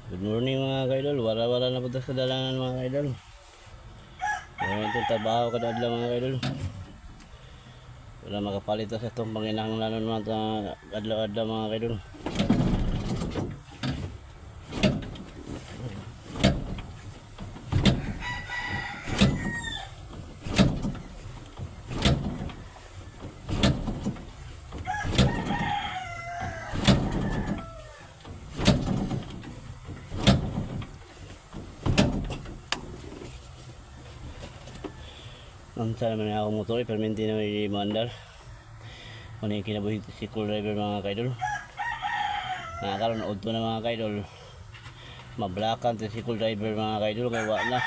Good morning, mga kaidol. Wala-wala na punta sa dalangan, mga kaidol. Ngayon itong trabaho kada adlaw, mga kaidol. Wala makapalit sa itong panginahanglanon mga adlaw-adlaw, mga kaidol. Unsa naman ako motor eh, pero hindi na may mandar. Ano yung kinabuhi si cool driver, mga kaidol. Nakakaroon, odto na, mga kaidol. Mablakan to si cool driver, mga kaidol, kay wa na.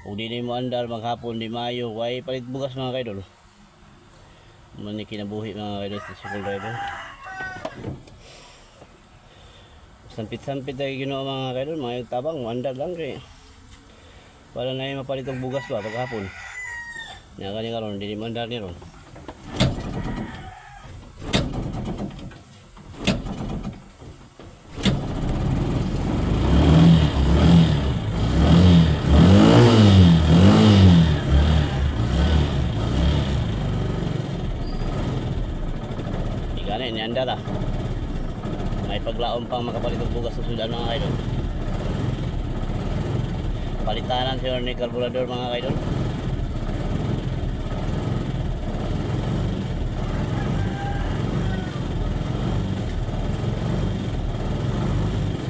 Kung di na mo andar, maghapon, di mayo, way palit bugas, mga kaidol. Ano yung kinabuhi, mga kaidol, si cool driver. Sampit-sampit tayo ginawa, mga kaidol, mga tabang, andar lang kay. Para na yung mapalit og bugas ba paghapon. Nya kani karon dili man ni ron. Di gani ni andar ah. May paglaom pang makapalit og bugas sa sudan, mga kaidol. Palitanan siya ni karburador, mga kaidol.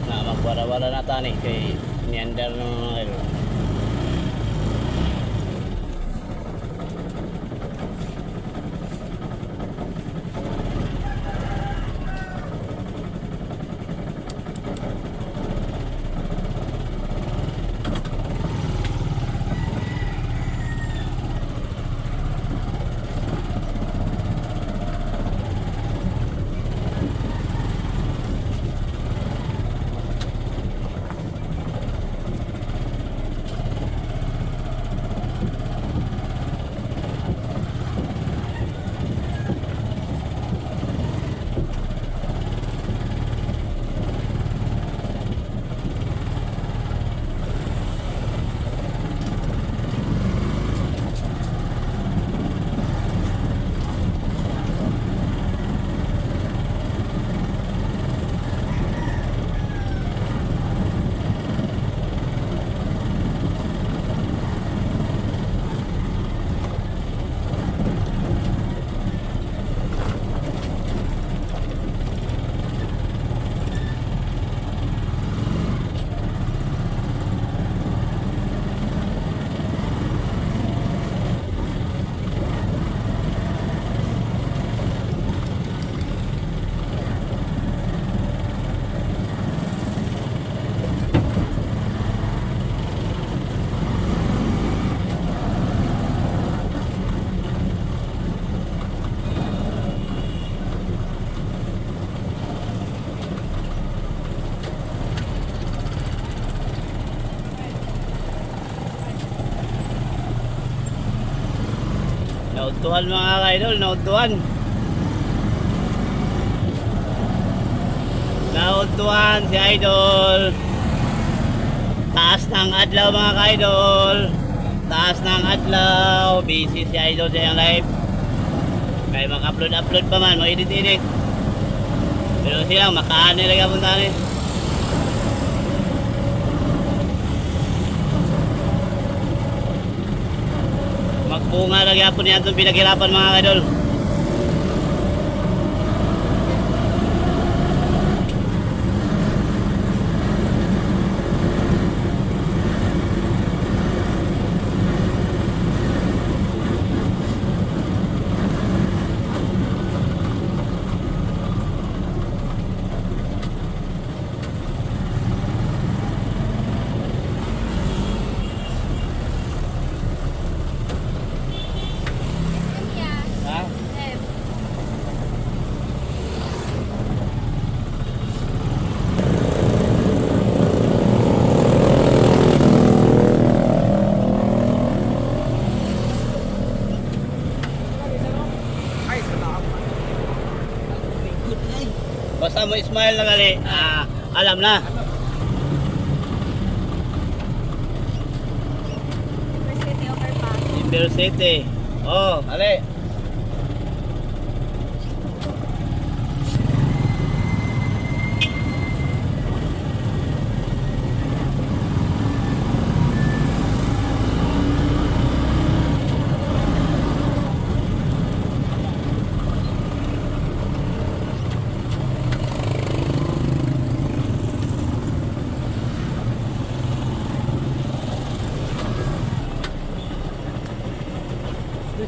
Na magwala-wala na tani kay niandar ng mga kaidol. Nautuan, mga kaidol, nautuan. Nautuan si Idol. Taas ng adlaw, mga kaidol. Taas ng adlaw. Busy si Idol sa iyang live. Kaya mag-upload-upload pa man, mag-edit-edit. Pero siya, makaani lang punta ni. Magbunga lagi hapon niya itong pinaghirapan, mga kaidol. Kanya. Ha? M. Ay, salamat. Basta mo smile na gali. Ah, alam na. Denver City. Oh, ale.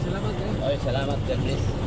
Salamat eh. Oy, salamat, God bless.